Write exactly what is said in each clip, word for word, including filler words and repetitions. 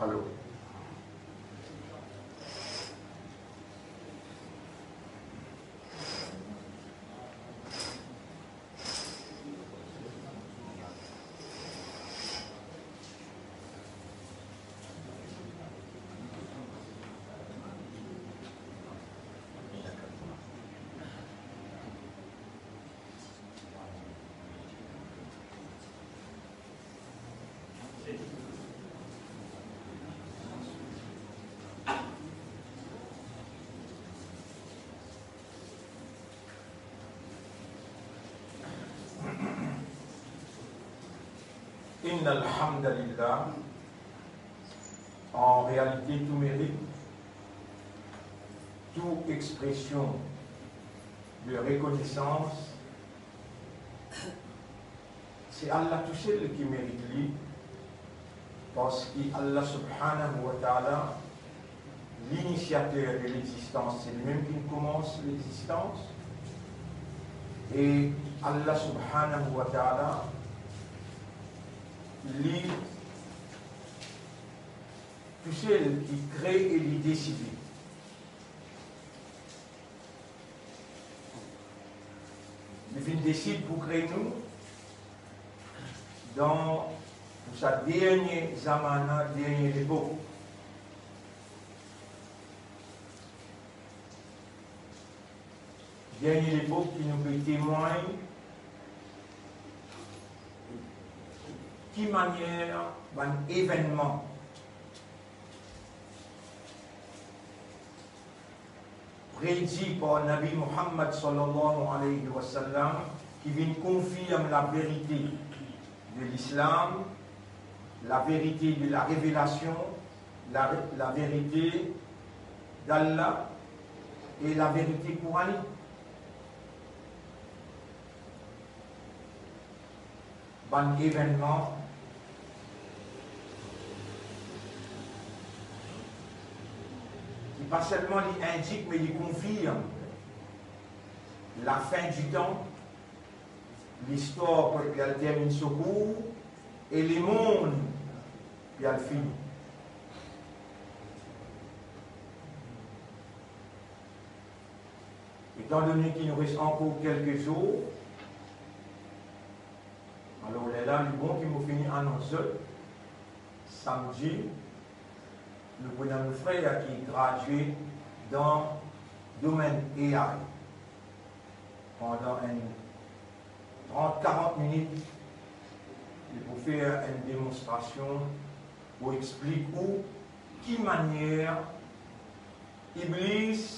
Allô. إن الحمد لله. En réalité, tout mérite, toute expression de reconnaissance, se Allah tousel ki merit li, parski Allah subhanahu wa ta'ala, l'initiateur de l'existence, se limem ki koumans lexistans, e Allah subhanahu wa ta'ala, li tousel ki kree e li deside. Li finn desid pou kree nou dan, pou sa dernie zamana, dernie lepok. Dernie lepok ki nou pe temwagn ki manier bann evennman predi par Nabi Muhammad sallallahu alayhi wa sallam, ki vinn konfirm laverite de l'islam, laverite de la revelasion, la, laverite d'Allah e laverite koranik. Bann evennman ki pa selman li indik, me li konfirm lafin ditan, listwar pe al terminn so kour e lemond pe al fini. Etandone ki nou res ankor kelke zour, alor lerla li bon ki mo fini anons zot, samdi, nou pou ena nou frer ki gradie dan domenn A I. Pandan enn trant, karant minit, li pou fer enn demonstrasion pou explik ou ki manier Iblis,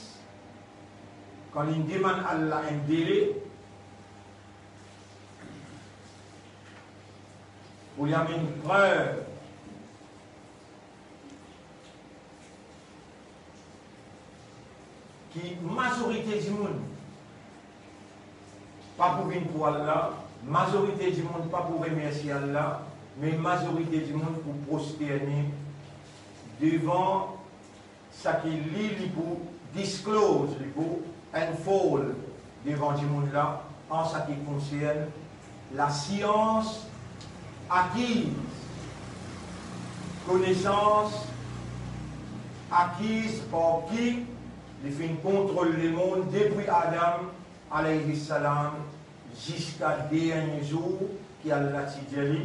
kan li demann Allah enn dele, pou li amenn prev ki mazorite dimoun pa pou vinn pou Allah, mazorite dimoun pa pou remersie Allah, me mazorite dimoun pou prosterne devan saki li, li pou disclose, li pou unfold devan dimoun la, an sa ki konsern lasians akiz, konesans akiz par ki li finn kontrol lemond depi Adam alayhi salam ziska dernie zour ki Allah ti dir li,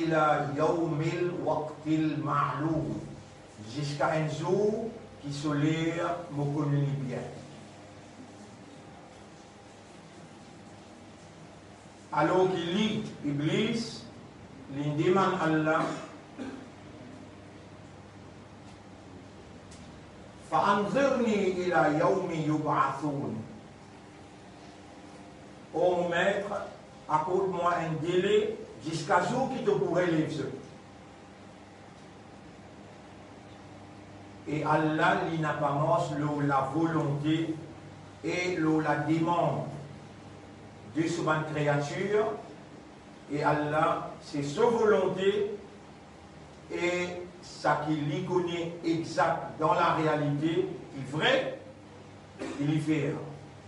ila yawmil waqtil ma'lum, ziska enn zour ki so ler mo konn li bien. Alor ki li, Iblis, li demann Allah, fa anzirni ila yawmi yub'athun. O mo met, akord mwa enn dele ziska zour ki to pou relev zot. E Allah, li napa mars lor lavolonte e lor lademann de so bann kreatir, e Allah, se so volonte e saki li kone exak dan larealite ki vre, ki li fer.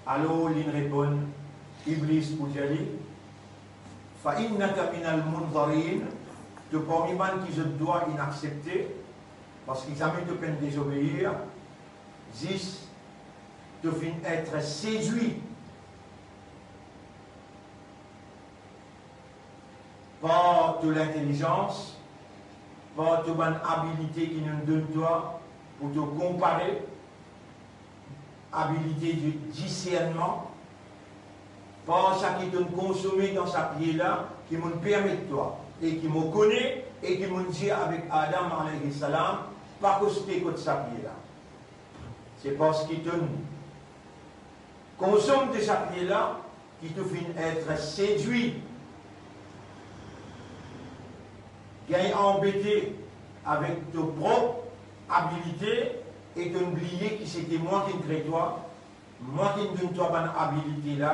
Alor li reponn Iblis pou dir li, fa innaka minal munzarin, to parmi bann ki zot dwa inn aksepte, Parski zame to pa'nn dezobeir, zis to finn et sedwi par to lintelizans, par to bann abilite ki nou donn twa pou to konpare, abilite de disernman, par seki to'nn konsome dan sa pie la ki mo'nn permet twa, e ki mo kone, e ki mo'nn dir avek Adam alayhi salam, pa koste kot sa pie la. Se parski to'nn konsom de sa pie la ki to finn et sedwi, gagn anbete avek to prop abilite, e to'nn bliye ki sete mwa ki'nn kre twa, mwa ki'nn donn twa bann abilite la,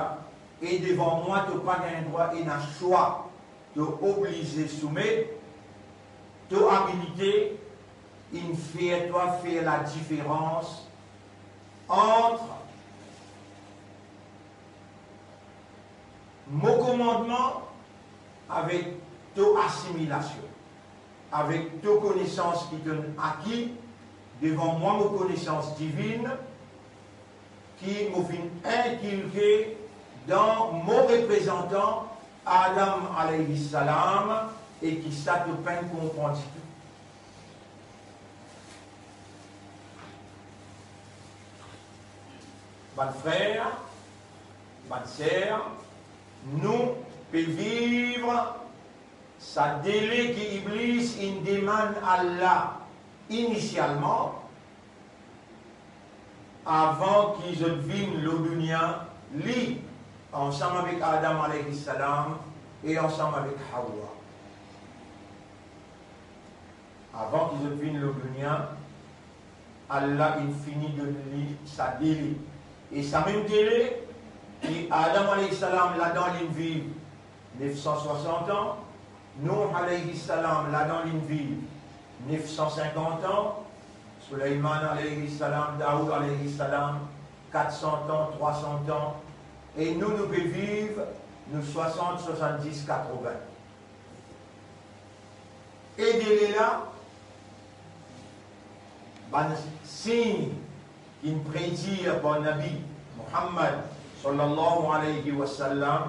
e devan mwa to pa gagn drwa ena swa, to oblize soumet. To abilite inn fer twa fer ladiferans ant mo komandman avek to asimilasion, avek to konesans ki to'nn aki devan mwa, mo konesans divin, ki mo finn inkilke dan mo reprezantan Adam alayhi salam, e ki sa to pa'nn konpran ditou. Bann frer, bann ser, nou pe viv sa dele ki Iblis inn demann Allah inisialman, avan ki zot vinn lor dunia, li ansam avek Adam alayhi salam e ansam avek Hawa. Avan ki zot vinn lor dunia, Allah inn fini donn li sa dele. E sa mem dele ki Adam alayhi salam ladan linn viv nef san swasant an, Nouh alayhi salam ladan linn viv nef san sinkant an, Soulayman alayhi salam, Daoud alayhi salam, kat san an, trwa san an, e nou, nou pe viv nou swasant, swasanndis, katrovin. E dele la, bann sign ki'nn predir par Nabi Muhammad sallallahu alayhi wa sallam,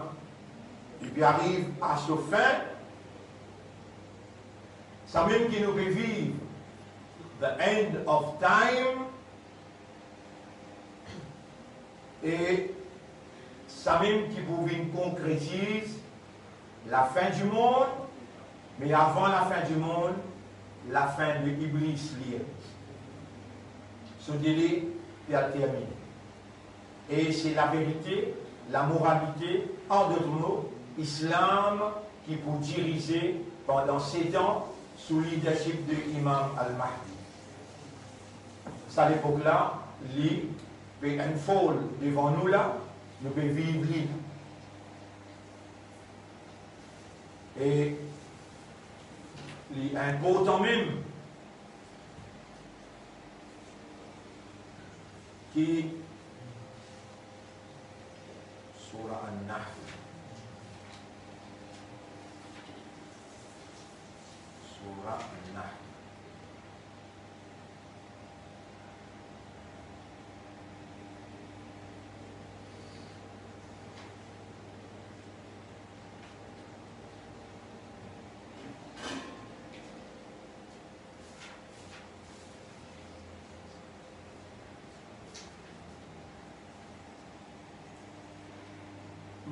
li pe ariv a so fin, sa mem ki nou pe viv, the end of time, e sa mem ki pou vinn konkretiz lafin dimond, me avan lafin dimond, lafin de Iblis li. So dele pe al termine. E se laverite, lamoralite, an dot mo, Islam, ki pou dirize pandan set an sou leadership de Imam Al-Mahdi. Sa lepok la, li pe unfold devan nou la, nou pe viv li. E li inportan mem ki Soura An-Nahl. Soura An-Nahl.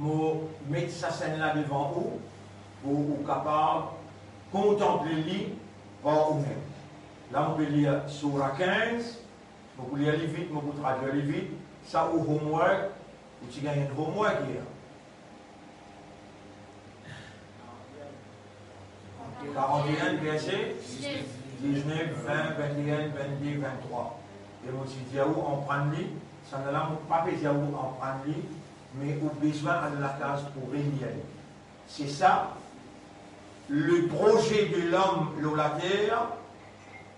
Mo met sa senn la devan ou, pou ou kapav kontanple li par oumem. La, mo pe lir Soura kinz, mo pou lir li vit, mo pou tradwir li vit. Sa ou homework, ou ti gagn enn homework yer. Karant-e-enn, verse diznef, vin, vin-e-enn, vin-de, vin-trwa. E mo ti dir ou aprann li, sannla mo pa pe dir ou aprann li, me ou bizin al lakaz pou relir li. Se sa, le proze de lom lor later,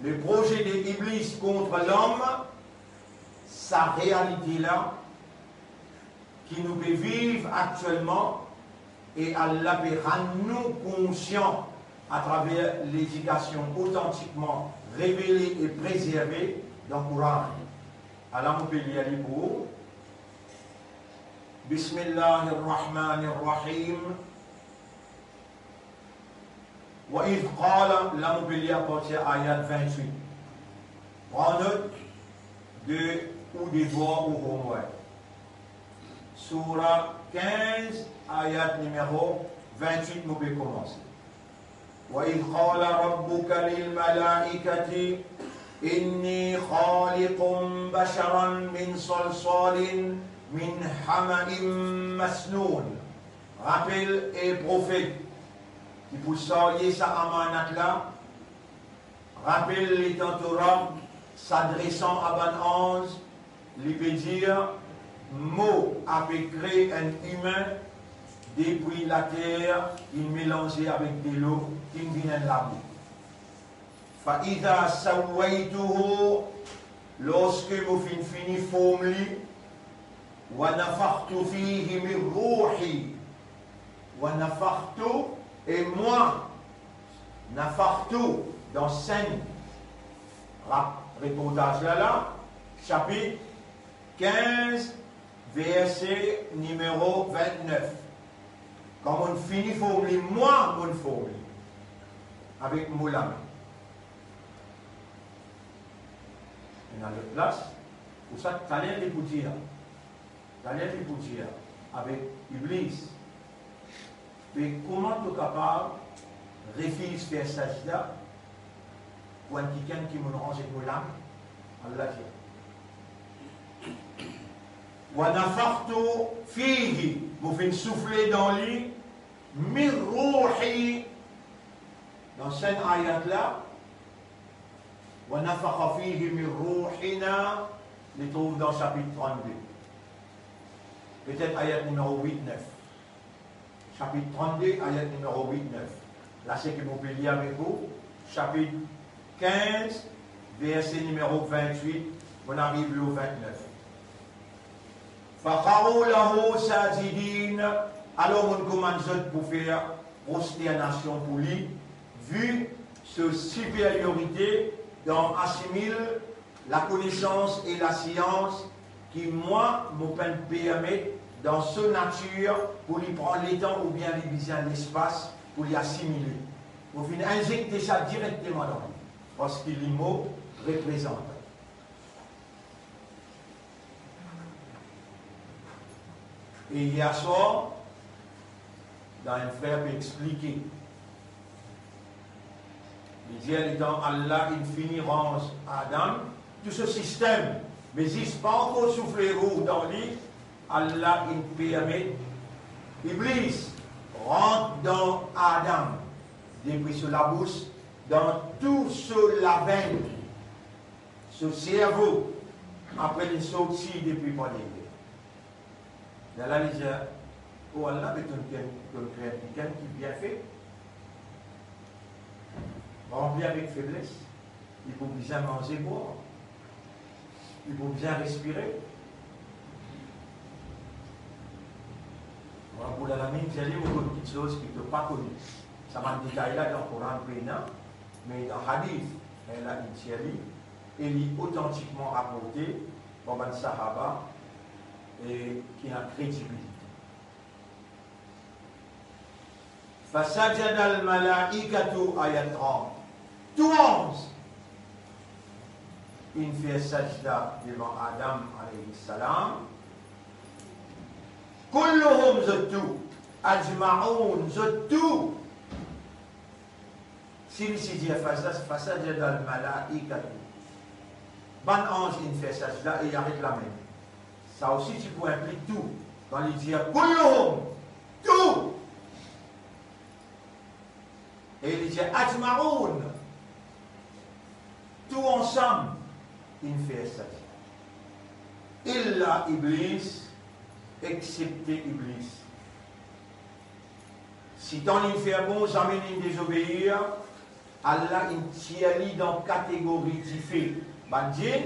le proze de Iblis kont lom, sa realite la, ki nou pe viv aktielman, e Allah pe rann nou konsian atraver ledikasion otantikman revele e prezerve dan Koran. Ala mo pe lir li pou ou. Bismillahir Rahmanir Rahim. Wa idh qala, la mo pe lir apartir ayat vintwit. Pran not de ou devwar ou homework. Soura kinz, ayat nimero vintwit, mo pe koumanse. Wa idh qala rabbuka lil malaikati inni khaliqun basharan min salsalin min hama'in masnoun. Rapel, e profet, ki pou sarye sa amanat la, rapel letan to Rab, sadresan a bann anz, li pe dir, mo ape kre enn imin depi later inn melanze avek delo, ki'nn vinn enn labou. Fa iza sawwaytuhu, lorski mo finn fini form li, wa nafakhtu fihi min ruhi, wa nafakhtu, e mwa, nafakhtu, dan Sen, rap-, reportaz la la, sapit kinz, verse nimero vintnef. Kan mo'nn fini form li, mwa mo'nn form li avek mo lame. Ena lot plas, pou sa, taler li pou dir, taler li pou dir avek Iblis, "Me kouma to kapav refiz fer sajda pou enn kikenn ki mo'nn ranz ek mo lame?" Allah dir, "Wa nafakhtu fihi," mo finn soufle dan li, "min ruhi." Dan Sen ayat la, "Wa nafakha fihi min ruhina," li trouv dan sapit trannde. Petet ayat nimero wit, nef. Sapit trannde, ayat nimero wit, nef. La, seki mo pe lir avek ou, sapit kinz, verse nimero vintwit, mo'nn ariv lor vintnef. Fakharru lahu sajidin, alor mo'nn komann zot pou fer prosternasion pou li, vi so siperiorite dan asimil lakonesans e lasians, ki mwa, mo pa'nn permet dan so natir pou li pran letan oubien li bizin lespas pou li asimile. Mo finn inzekte sa direkteman dan li, parski li mo reprezantan. E yer swar, dan enn frer pe explike, li dir, letan Allah inn fini ranz Adam, tou so sistem, me zis pa ankor soufle rou dan li, Allah inn permet Iblis rant dan Adam, depi so labous, dan tou so lavenn, so servo, apre li sorti depi par deryer. Lerla li dir, "O Allah, be to'nn kre-, to'nn kre enn kikenn ki bien fe, ranpli avek febles, li pou bizin manze, bwar, li pou bizin respire." Rabbul Alamin dir li, "Mo konn kiksoz ki to pa kone." Sa bann detay la dan Koran pena, me dan hadis, ena enn dir li, e li otantikman raporte par bann sahaba, e ki ena kredibilite. Fasajadal malaikatu, ayat trant. Tou anz inn fer sajda devan Adam alayhi salam. Kulluhum, zot tou, ajmaun, zot tou. Si li ti dir fasa-, fasajadal malaikatu, bann anz inn fer sajda e aret la mem, sa osi ti pou inplik tou. Kan li dir kulluhum, tou, e li dir ajmaun, tou ansam inn fer sajda. Illa Iblis, exsepte Iblis. Sitan linn fer bon, zame linn dezobeir, Allah inn tir li dan kategori dife bann djinn,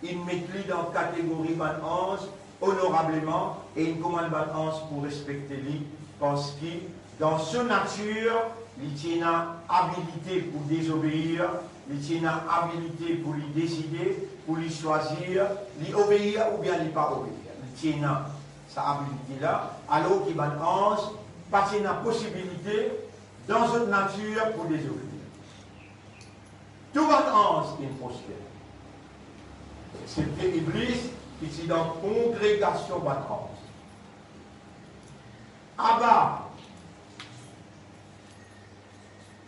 inn met li dan kategori bann anz onorableman, e inn komann bann anz pou respekte li, parski dan so natir, li ti ena abilite pou dezobeir, Li ti ena abilite pou li deside, pou li swazir, li obeir oubien li pa obeir. Li ti ena sa abilite la, alor ki bann anz pa ti ena posibilite dan zot natir pou dezobeir. Tou bann anz inn prostern, exsepte Iblis ki ti dan kongregasion bann anz. Aba,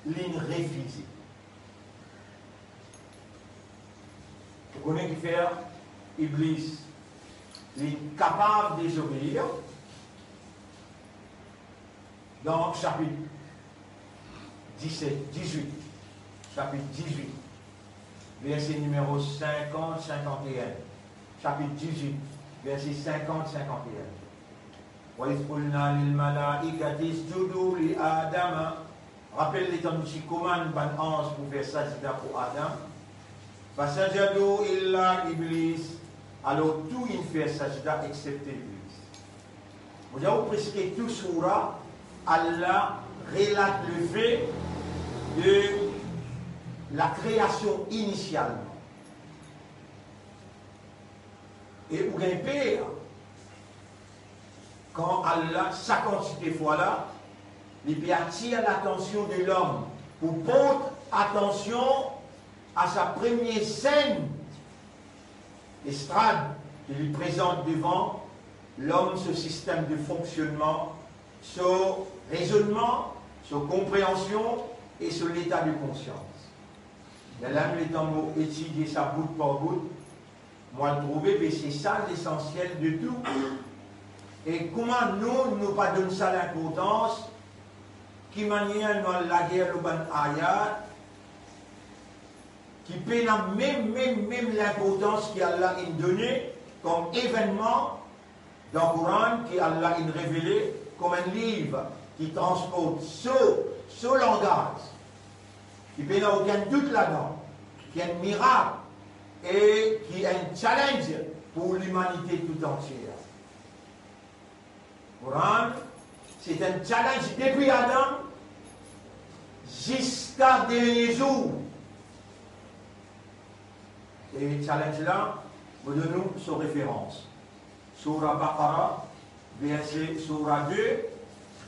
linn refize. Ou kone kifer Iblis linn kapav dezobeir? Dan sapit diset, dizwit, sapit dizwit, verse nimero sinkant, sinkant e enn. Sapit dizwit, verse sinkant, sinkant e enn. Wa iz qulna lil malaikati isjudu li Adama. Rapel letan nou ti komann bann anz pou fer sajda pou Adam. Fasajadu illa Iblis. Alor tou inn fer sajda exsepte Iblis. Mo dir ou, preske tou soura, Allah relat lefe de lakreasion inisialman. E ou gagn per kan Allah, sa kantite fwa la, li pe atir latansion de lom pou port atansion a sa premie senn estrad ki li prezant devan lom, so sistem de fonksionnman, so rezonnman, so konpreansion e so leta de konsians. Lerla mem letan mo etidie sa bout par bout, mo al trouve, be se sa lesansiel de tou. E kouma nou, nou pa donn sa linportans, ki manier nou al lager lor bann ayat ki pena mem, mem, mem linportans ki Allah inn done kom evennman dan Koran ki Allah inn revele kom enn liv ki transport so, so langaz, ki pena okenn dout ladan, ki enn mirak e ki enn challenge pou limanite toutantie. Koran, se enn challenge depi Adam ziska dernie zour. E challenge la, mo donn nou so referans. Soura Baqara, verse, soura de,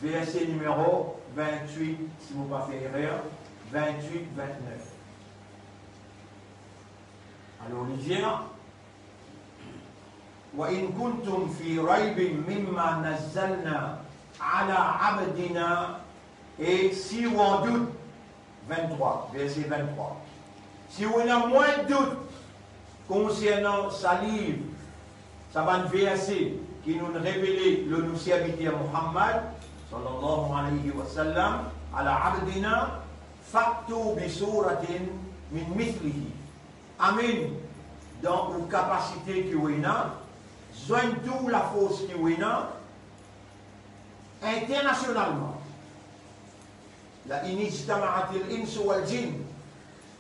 verse nimero vintwit, si mo pa fer erer, vintwit, vintnef. Alor, li dir, "Wa in kuntum fi raybin mimma nazzalna ala abdina", e si ou an dout, venntrwa, verse venntrwa. Si ou ena mwin dout konsernan sa liv, sa bann verse ki nou revele lor nou serviter Muhammad, sallallahu alayhi wa sallam, ala abdina, "fa'tu bi suratin min mithlihi." Amenn dan ou kapasite ki ou ena, zwenn tou lafors ki ou ena, internasionalman. La in ijtama'atil insu wal jinn,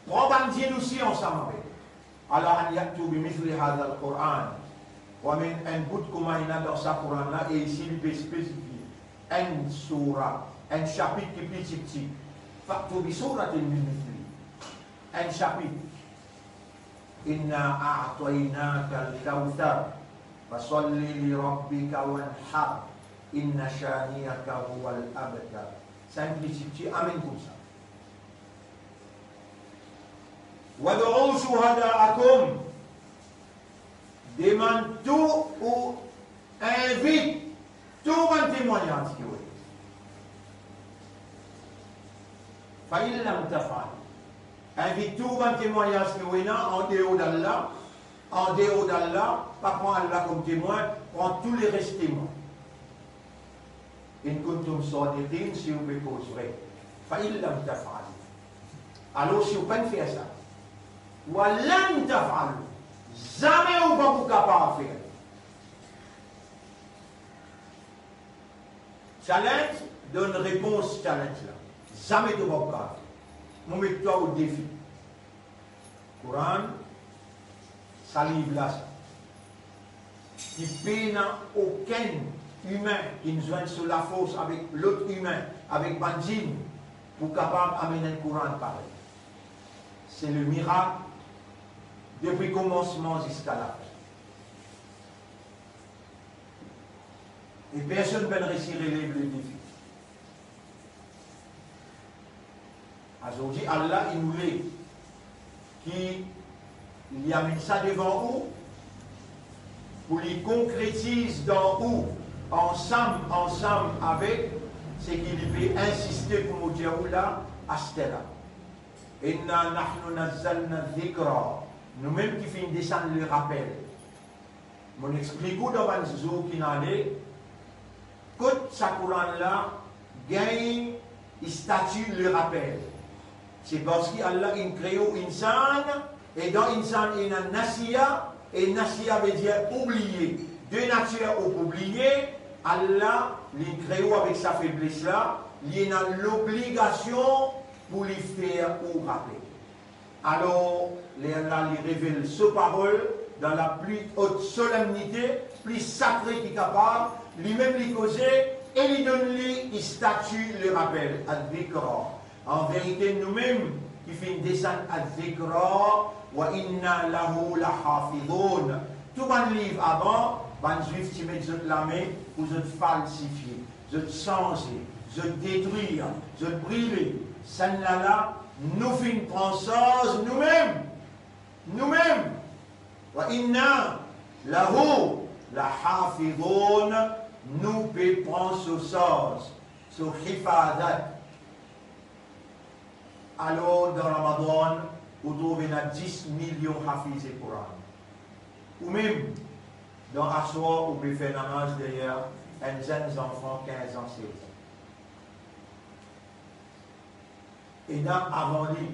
pran bann jinn osi ansam avek, ala an ya'tu bi mithli hadhal Qur'an, pou amenn enn bout kouma ena dan sa Koran la, e isi li pe spesifie enn soura, enn sapit ki pli tipti. "Fa'tu bi suratin min mithli." Enn sapit. "Inna a'taynakal kawthar, fasalli li rabbika wanhar, inna shani'aka huwal abtar." Sa enn pli tipti, amenn koumsa. "Wad'u shuhada'akum." Demann tou ou invit tou bann temwagnaz ki ou ena. "Fa in lam taf'alu." Invit tou bann temwagnaz ki ou ena andeor d'Allah. Andeor d'Allah, pa pran Allah kom temwin, pran tou leres temwin. "In kuntum sadiqin", si ou pe koz vre. "Fa in lam taf'alu." Alor, si ou pa'nn fer sa, "wa lan taf'alu", zame ou pa pou kapav fer. Challenge, donn repons challenge la. Zame to pa pou kapav fer. Mo met twa o defi. Koran, sa liv la sa, ki pena okenn imin ki'nn zwenn so lafors avek lot imin, avek bann jinn, pou kapav amenn enn Koran parey. Se le mirak depi komansman ziska lafin. E personn pa'nn resi relev le defi. Azordi, Allah inn oule ki li amenn sa devan ou, pou li konkretiz dan ou, ansam, ansam avek seki li pe insiste pou mo dir ou la, aster la. Inna nahnu nazzalna dhikra. Noumem ki finn desann le rapel. Mo'nn explik ou dan bann zour ki inn ale, kot sa Koran la gagn stati le rapel. Se parski Allah inn kree ou insan, e dan insan ena nasiya, e nasiya vedir oubliye. De natir ou pou oubliye, Allah, li kree ou avek sa febles la, li ena lobligasion pou li fer ou rapel. Alor, lerla li revel so parol dan la pli ot solemnite, pli sakre ki kapav, limem li koze, e li donn li stati le rapel, Adh-Dhikra. An verite, noumem ki finn desann Adh-Dhikra, wa inna lahu lahafidhoun. Tou bann liv avan, bann Zwif ti met zot lame pou zot falsifie, zot sanze, zot detrir, zot brile. Sannla la, nou finn pran sarz noumem. Noumem. Wa inna lahu lahafidhoun. Nou pe pran so sarz, so hifazat. Alor, dan Ramadan, ou trouv ena dis milion hafiz Koran. Oumem, dan aswar, ou pe fer namaz deryer enn zenn zanfan kinz an, sez an. Ena avan li,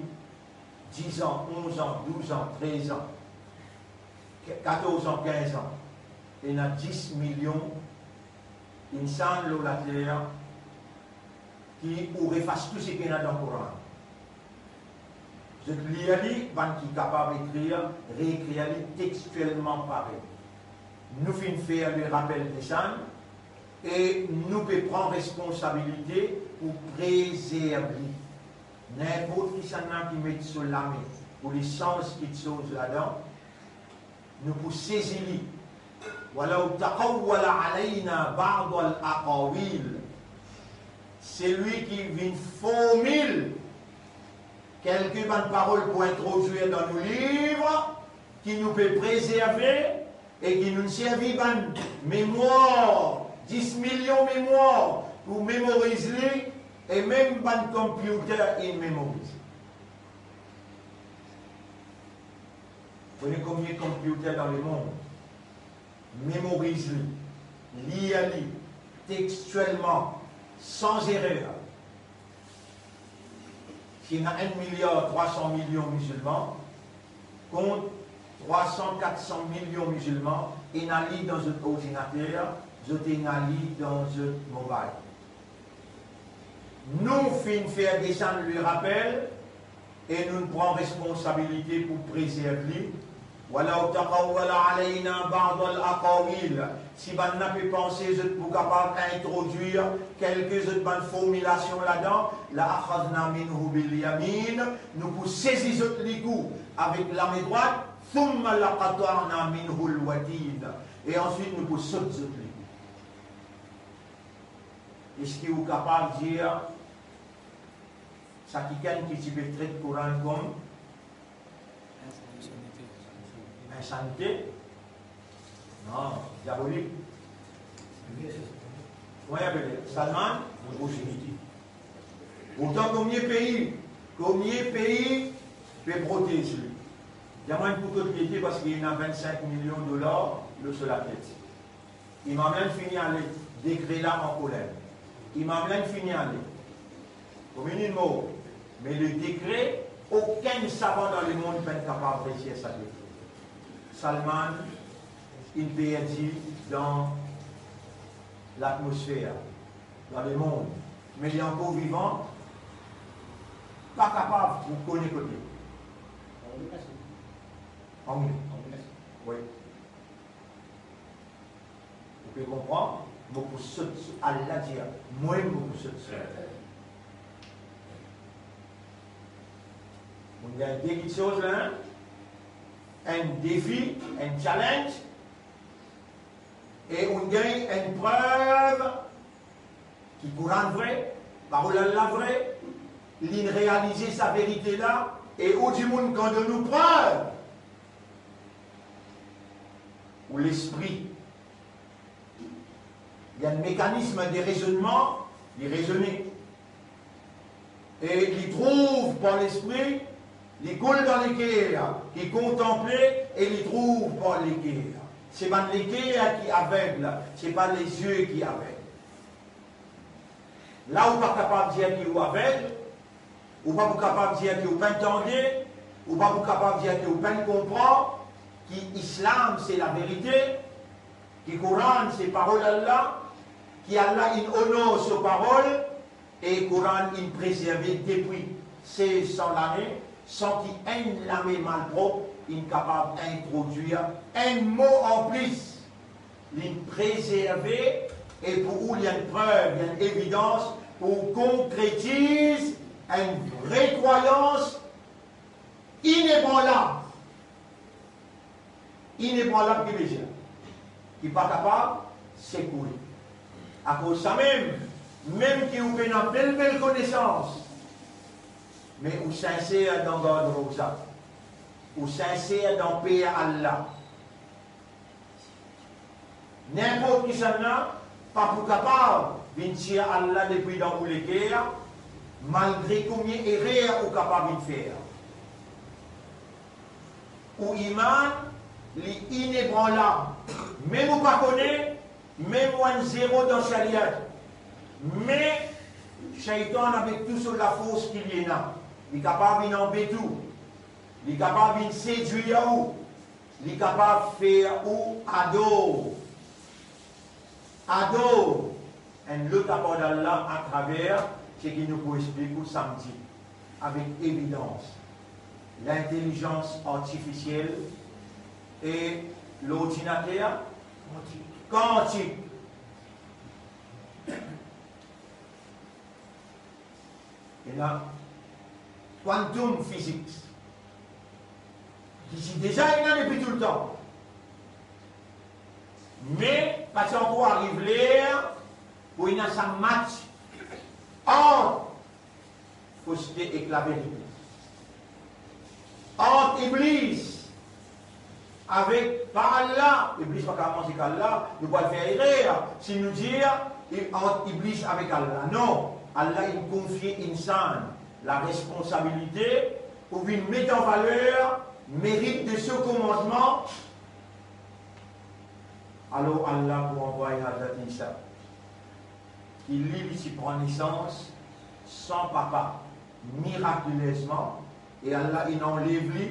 diz an, onz an, douz an, trez an, katorz an, kinz an. Ena dis milion insan lor later ki ou efas tou seki ena dan Koran. Zot lir li, bann ki kapav ekrir, reekrir li textuellement parey. Nou finn fer le rapel desann, e nou pe pran responsabilite pou prezerv li. Ninport kisannla ki met so lame pou li sanz kiksoz ladan, nou pou sezi li. Walaw taqawwala alayna ba'dal aqawil. Selwi ki vinn formil kelke bann parol pou introdwir dan nou liv, ki nou pe prezerve, e ki nou servi bann memwar, dis milion memwar pou memoriz li, e mem bann computer inn memoriz li. Konn konbien computer dan lemond memoriz li, lir li textuellement, sans erreur? Si ena enn miliar trwa san milion mizilman, kont trwa san, kat san milion mizilman, ena li dan zot ordinater, zot ena li dan zot mobile. Nou finn fer desann le rapel, e nou pran responsabilite pou prezerv li. Walaw taqawwala alayna ba'dal aqawil. Si bannla pe panse zot pou kapav introdwir kelke zot bann formilasion ladan, la akhadhna minhu bil yamin, nou pou sezi zot likou avek lame drwat, thumma laqata'na minhul watin, e answit nou pou sot zot likou. Eski ou kapav dir sa kikenn ki ti pe tret Koran kom insanite? Non, diabolik. Kouma li apele? Salman Rushdie. Pourtan, komie pei, komie pei pe protez li? Dir mwa enn kou kot li ete, parski ena vinn-sink milion dolar lor so latet. Imam la inn fini ale, dekre la ankor la. Imam la inn fini ale. Komin inn mor. Me le dekre, okenn savan dan lemond pa'nn kapav retir sa dekre. Salman inn perdi dan latmosfer, dan lemond. Me li ankor vivan, pa kapav pou kone kote. Angle. Wi. Ou pe konpran? Mo pou sot sou, Allah dir, mwa mo pou sot sou. Ou gagn de kiksoz la, hein? Enn defi, enn challenge, e ou gagn enn prev ki Koran vre, parol Allah vre, li realize sa verite la, e ou dimoun kan donn ou prev, ou lespri, li enn mekanism de rezonnman, li rezone. E li trouv par lespri, li koul dan leker, li kontanple e li trouv par leker. Se bann leker ki aveg, se pa lezie ki aveg. La ou pa kapav dir ki ou aveg, ou pa pou kapav dir ki ou pa'nn tande, ou pa pou kapav dir ki ou pa'nn konpran ki Islam se laverite, ki Koran se parol Allah, ki Allah inn onor so parol, e Koran inn prezerve depi sez san lane, san ki enn lame malprop inn kapav introdwir enn mo anplis. Li prezerve, e pou ou li enn prev, li enn evidans pou ou konkretiz enn vre krwayans inebranlab. Inebranlab ki vedir ki pa kapav sekoue. Akoz samem, mem ki ou pena bel bel konesans, me ou sinser dan gard roza, ou sinser dan per Allah, ninport kisannla pa pou kapav vinn tir Allah depi dan ou leker, malgre komie erer ou kapav vinn fer. Ou iman, li inebranlab. Mem ou pa kone, mem ou enn zero dan sariat, me Shaitan avek tou so lafors ki li ena, li kapav vinn anbet ou, li kapav vinn sedwir ou, li kapav fer ou ador, ador enn lot apar Allah atraver seki nou pou explik ou samdi, avek evidans, lintelizans artifisiel e lordinater kantik. Ena quantum physics, ki ti deza ena depi toultan. Me pa ti ankor ariv ler pou ena sa match ant koste ek laverite, ant Iblis avek, pa Allah, Iblis pa kapav manz ek Allah, nou pou al fer erer si nou dir, e, ant Iblis avek Allah. Non, Allah inn konfie insan laresponsabilite pou vinn met an valer merit de so komandman. Alor Allah pou anvway Hazrat Isa, ki li, li ti pran nesans san papa, mirakilezman, e Allah inn anlev li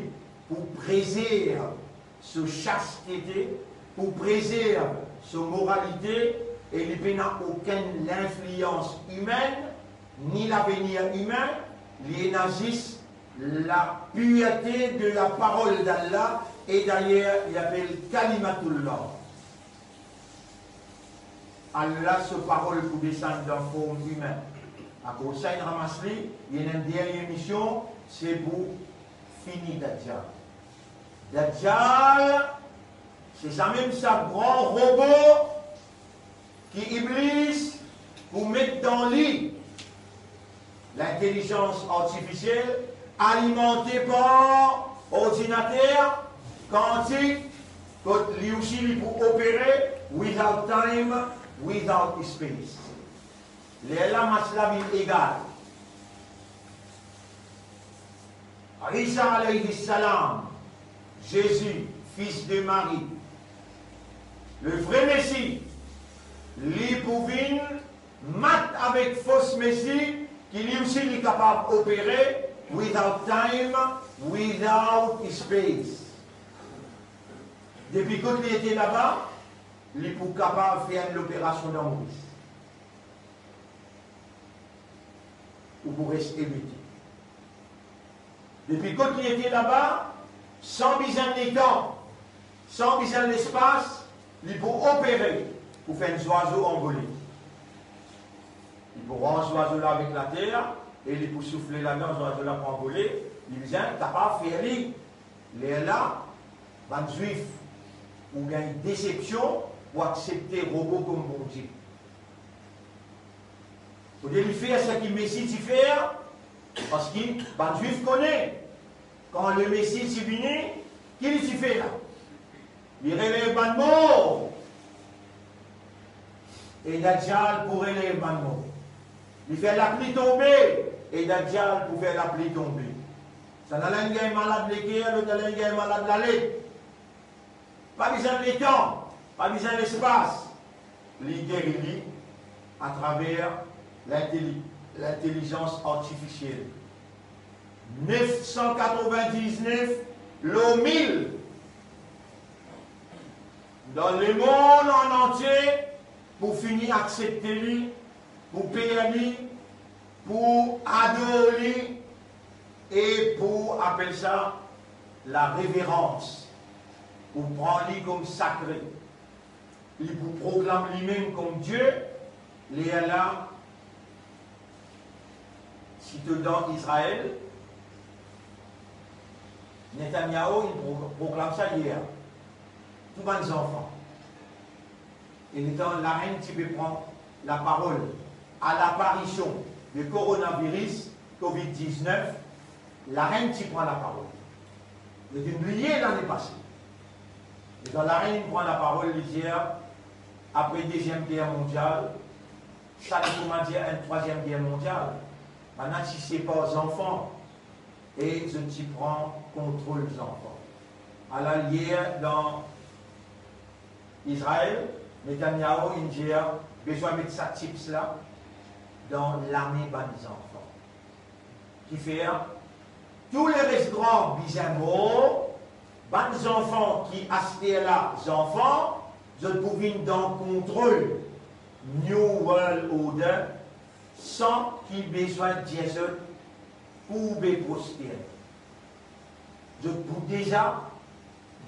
pou prezerv so chastete, pou prezerv so moralite, e li pena okenn linflians imenn, ni lavenir imin, li ena zis lapirte de laparol d'Allah, e dayer li apel Kalimatullah. Allah so parol pou desann dan form imin. Akoz sa inn ramas li, li ena enn dernie mision, se pou fini Dadjal. Dadjal, se samem sa gran robo ki Iblis pou met dan li lintelizans artifisiel alimante par ordinater kantik, kot li osi li pou opere without time, without space. Lerla match la vinn egal. Isa alayhi salam, Zezi, fis de Mari, le vre Mesi, li pou vinn mat avek fos Mesi, ki li osi li kapav opere without time, without space. Depi kot li ete laba, li pou kapav fer enn loperasion dan Moris. Ou pou res ebeti. Depi kot li ete laba, san bizin letan, san bizin lespas, li pou opere pou fer enn zwazo anvole. Li pou rann zwazo la avek later e li pou soufle ladan, zwazo la pou anvole. Li bizin kapav fer li. Lerla, bann Zwif pou gagn desepsion pou aksepte robo kom Bondie. Fode li fer seki Mesi ti fer, parski bann Zwif kone, kan Lemesi ti vini, ki li ti fer la? Li relev bann mor, e Dadjal pou relev bann mor. Li fer lapli tonbe, e Dadjal pou fer lapli tonbe. Sannla inn gagn malad leker, lot la inn gagn malad lalet. Pa bizin letan, pa bizin lespas. Li geri li atraver linteli-, lintelizans artifisiel. Nef san katrovin-diznef lor mil dan lemond an antie pou fini aksepte li, pou per li, pou ador li e pou apel sa lareverans, pou pran li kom sakre. Li pou proklam limem kom Die, lerla, sirtou dan Izrael, Netanyahu, li pro-, proklam sa yer. Tou bann zanfan. E letan larenn ti pe pran laparol a laparision de koronaviris, kovid diznef, larenn ti pran laparol. Zot inn bliye lane pase. Letan larenn inn pran laparol, li dir, apre Deziem Ger Mondial, sa li kouma dir enn Trwaziem Ger Mondial. Bannla ti separ zanfan e zot ti pran kontrol zanfan. Ala yer dan Izrael, Netanyahu inn dir, bezwin met sa chips la dan lame bann zanfan. Kifer tou leres gran bizin mor, bann zanfan ki aster la zanfan, zot pou vinn dan kontrol New World Order, san ki bezwin dir zot kourbe prosterne. Zot pou deza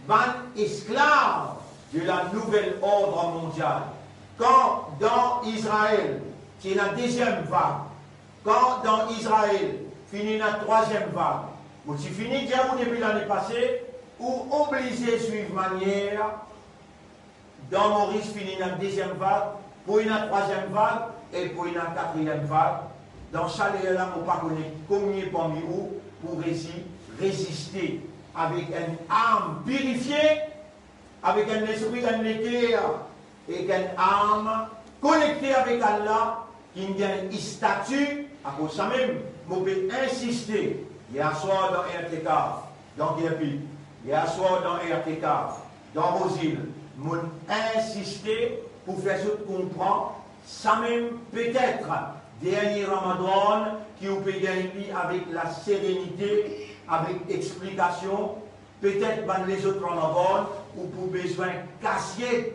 bann esklav de la nouvel ordre mondial. Kan dan Izrael ti ena deziem vag, kan dan Izrael finn ena trwaziem vag, mo ti fini dir ou depi lane pase, ou oblize swiv manier dan Moris finn ena deziem vag, pou ena trwaziem vag e pou ena katriem vag. Dan sa ler la, mo pa kone komie parmi ou pou resi reziste avek enn am pirifie, avek enn lespri, enn leker, ek enn am konekte avek Allah, ki inn gagn stati. Akoz samem, mo pe insiste, yer swar dan I'tikaf, dan Kirpi, yer swar dan I'tikaf, dan Rozil, mo'nn insiste pou fer zot konpran samem, petet dernie Ramadan ki ou pe gagn li avek laserenite, avek explikasion, petet bann lezot Ramadan ou pou bezwin kasiet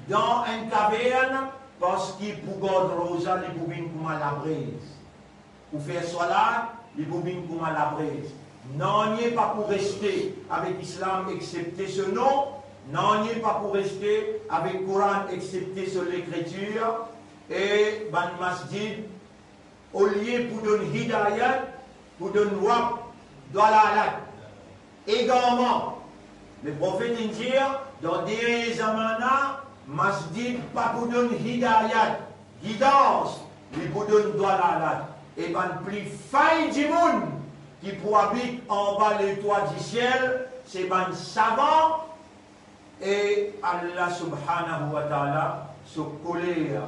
dan enn kavern, parski pou gard roza, li pou vinn kouma labrez. Pou fer swalat, li pou vinn kouma labrez. Nanye pa pou reste avek Islam exsepte so nom, nanye pa pou reste avek Koran exsepte so lekritir, e bann masjid, olie pou donn hidayat, pou donn waqf, dalalat, egarman. Leprofet inn dir, dan dernie zamana, masjid pa pou donn hidayat, gidans, li pou donn dalalat. E bann pli fay dimoun ki pou abit anba letwa disiel, se bann savan, e Allah subhanahu wa ta'ala so koler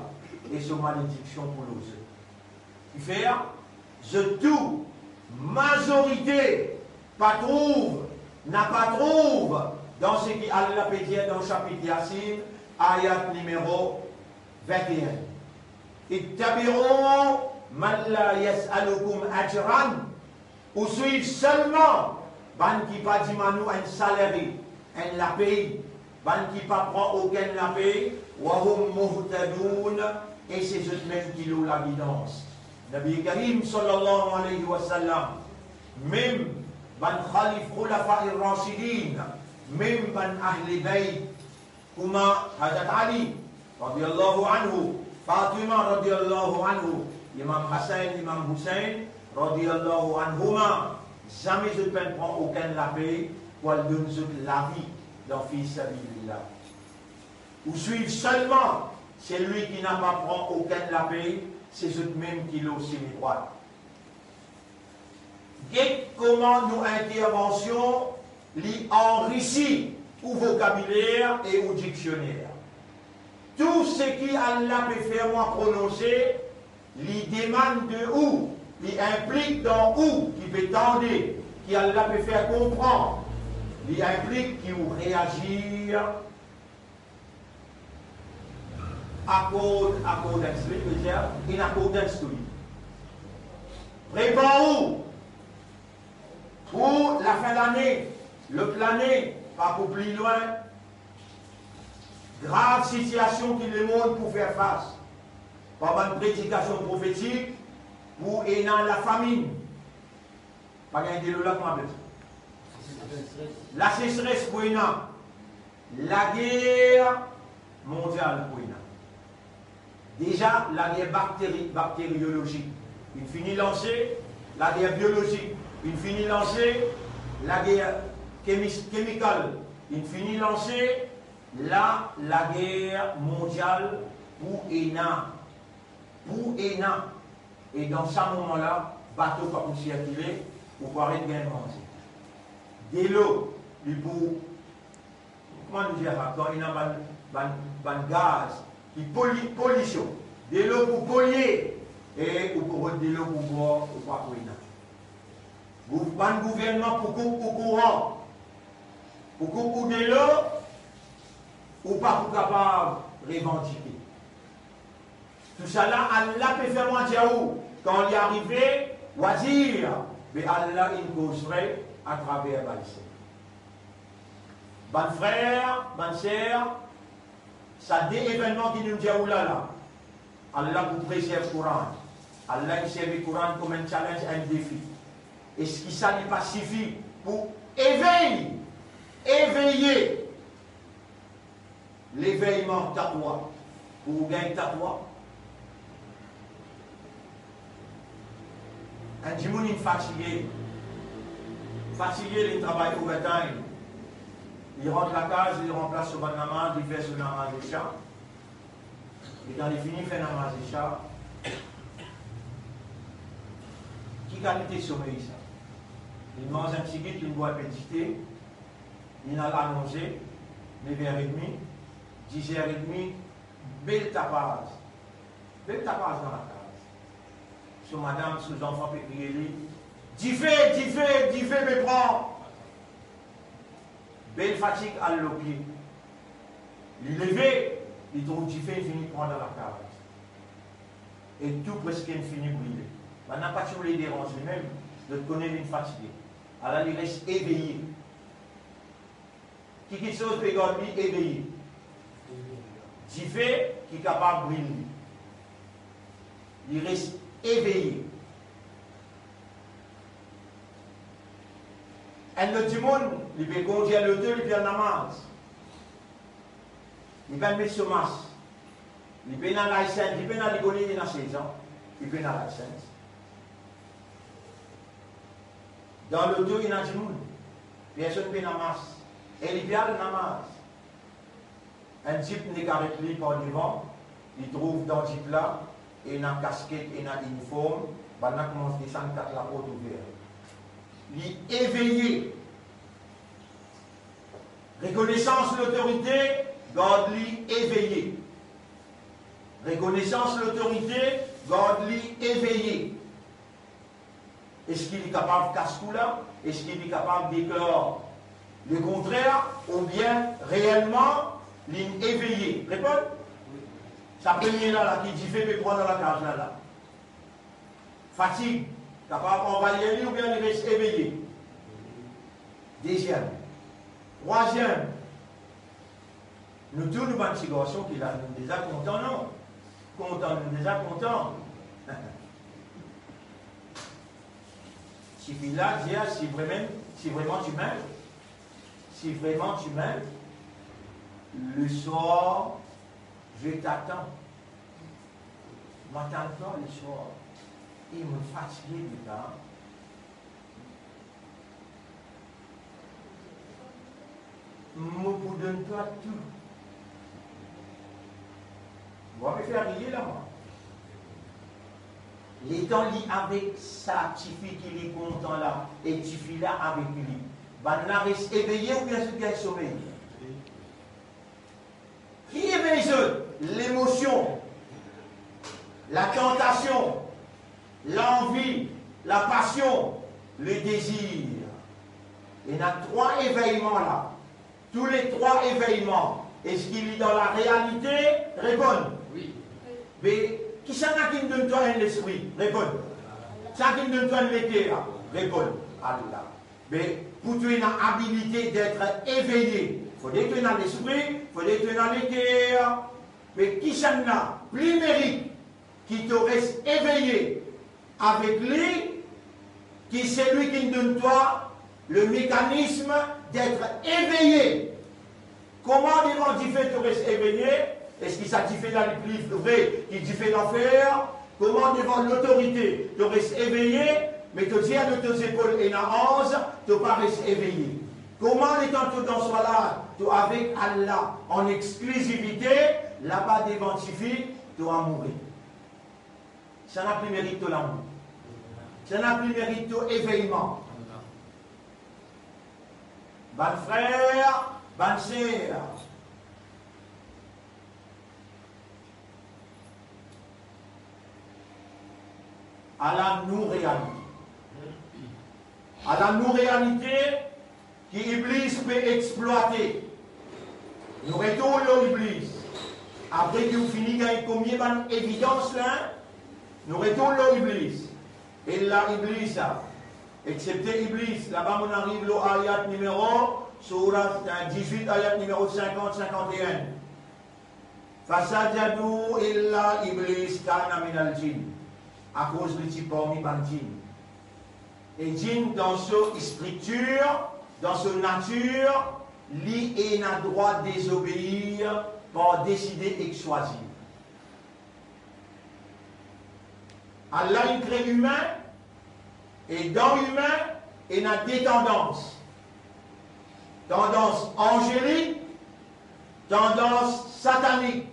e so malediksion pou lor zot. Kifer zot tou, mazorite, pa trouv, napa trouv dan seki Allah pe dir dan sapit Yasin, ayat nimero vinte-enn. Ittabi'u man la yas'alukum ajran. Ou swiv selman bann ki pa dimann ou enn saleri, enn lapey, bann ki pa pran okenn lapey, wa hum muhtadun, e se zot mem ki lor lagidans. Nabi Karim sallallahu alayhi wa sallam, mem bann khalif khulafa ar-rashidin, mem bann Ahle Bayt, kouma Hazrat Ali radiyallahu anhu, Fatima radiyallahu anhu, Imam Hasan, Imam Husain radiyallahu anhuma, Zame zot pa'nn pran okenn lapey pou al donn zot lavi dan fi sabilillah. Ou swiv selman selwi ki napa pran okenn lapey, se zot mem ki lor sime drwat. Get kouma nou intervansion li anrisi ou vokabiler e ou diksioner. Tou seki Allah pe fer mwa prononse, li demann de ou, li inplik dan ou ki pe tande, ki Allah pe fer konpran, li inplik ki ou reazir accord-, accordingly, vedir in accordance to it. Prepar ou pou lafin lane, lot lane, pa pou pli lwin. Grav sitiasion ki lemond pou fer fas. Par bann predikasion profetik, pou ena lafaminn. Pa gagn delo la, kouma apel sa? Lasesres pou ena. Lager mondial pou ena. Deza, lager bakteri-, bakteriolozik inn fini lanse, lager biolozik inn fini lanse, lager kemis-, kemikal inn fini lanse, la, lager mondial pou ena. Pou ena. E dan sa moman la, bato pa pou sirkile, ou pou aret gagn manze. Delo, li pou, kouma nou dir sa, kan ena bann, bann, bann gaz ki poli-, polision, delo pou polie, e ou pou rod delo pou bwar, ou pa pou ena. Gou-, bann gouvernman pou koup ou kouran, pou koup ou delo, ou pa pou kapav revandike. Tousala, Allah pe fer mwa dir ou, kan li arive, ou a dir, be Allah inn koz vre atraver bann sef. Bann frer, bann ser, sa de evennman ki nou dir ou la la, Allah pou prezerv Koran. Allah inn servi Koran kom enn challenge, enn defi. Eski sa li pa sifi pou evey, eveye leveyman, taqwa, pou ou gagn taqwa? Enn dimoun inn fatige, fatige, li travay overtime. Li rant lakaz, li ranplas so bann namaz, li fer so namaz Isha. E kan li fini fer namaz Isha, ki kalite somey sa? Li manz enn tigit, li bwar enn pe dite, li al alonze, nev er edmi, diz er edmi, bel tapaz. Bel tapaz dan lakaz. So madam, so zanfan pe kriye li, "Dife, dife, dife pe pran!" Bel fatig al lor pie. Li leve, li trouv dife fini pran dan lakaz. E tou preske fini brile. Bannla pa ti oule deranz li mem, zot kone li fatige. Ala li res eveye. Ki kiksoz pe gard li eveye? Dife ki kapav bril li. Li res eveye. Enn lot dimoun, li pe kondir loto, li pe al namaz. Li pa'nn met so mask. Li pena license, li pena, li kone li ena sez an, li pena license. Dan loto ena dimoun, personn pena mask, e li pe al namaz. Enn dip nek aret li par devan, li trouv dan dip la ena kasket, ena iniform, bannla koumans desann, kat laport ouver. Li eveye. Rekonesans lotorite gard li eveye. Rekonesans lotorite gard li eveye. Eski li kapav kas kou la? Eski li kapav deklar lekontrer? Oubien reelman li eveye? Reponn. Sa premie la, la ki dife pe pran dan lakaz la, la. Fatig kapav anvayir li oubien li res eveye? Deziem. Trwaziem. Nou tou, nou bann ti garson ki la, nou deza kontan, non? Kontan, nou deza kontan. Tifi la dir, "Si vreman, si vreman tu m'aimes, si vreman tu m'aimes, le soir, je t'attends." Mo atann twa le soir. E mo fatige deza. mo pou donn twa tou. Mo pe fer riye la, mwa. Letan li avek sa tifi ki li kontan la, e tifi la avek li, bannla res eveye oubien zot gagn somey? Ki evey zot? Lemosion, latantasion, lanvi, lapasion, ledezir. Ena trwa eveyman la. Tou le trwa eveyman, eski li dan larealite? Reponn. Wi. Be, kisannla ki'nn donn twa enn lespri? Reponn. Sa ki'nn donn twa enn leker? Reponn. Allah. Be, pou to ena abilite d'être éveillé, fode to ena lespri, fode to ena leker. Be, kisannla pli merit ki to res eveye avek li, ki selwi ki'nn donn twa le mécanisme d'être éveillé. Kouma devan dife to res eveye? Eski sa dife la li pli vre ki dife lanfer? Kouma devan lotorite to res eveye, me to dir lor to zepol ena anz, to pa res eveye? Kouma letan to dan swala, to avek Allah an exklizivite, laba devan tifi, to amoure? Sa ena pli merit to lamour. Sa ena pli merit to eveyman. Bann frer, bann ser, ala nou realite. Ala nou realite ki Iblis pe explwate. Nou retourn lor Iblis. Apre ki ou fini gagn premie bann evidans la, nou retourn lor Iblis. Illa Iblis, excepté Iblis. Laba mo ariv lor ayat nimero, sourat, eh, dizwit, ayat nimero sinkant, sinkant-e-enn. Fasajadu illa Iblis kana minal jinn. Akoz li ti parmi bann jinn. E jinn, dan so striktir, dan so natir, li ena drwa dezobeir par deside ek swazir. Allah inn kre imin, e dan imin, ena de tandans. Tandans anzelik, tandans satanik.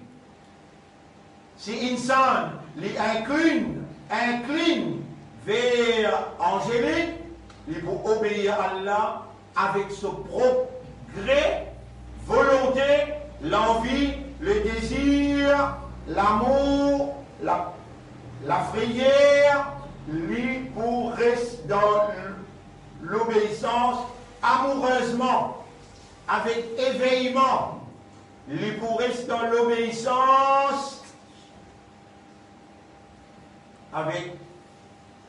Si insan li inklin, inklin ver anzelik, li pou obeir Allah avek so prop gre, volonte, lanvi, ledezir, lamour, la, lafreyer, li pou res dan lobeisans amourezman, avek eveyman, li pou res dan lobeisans avek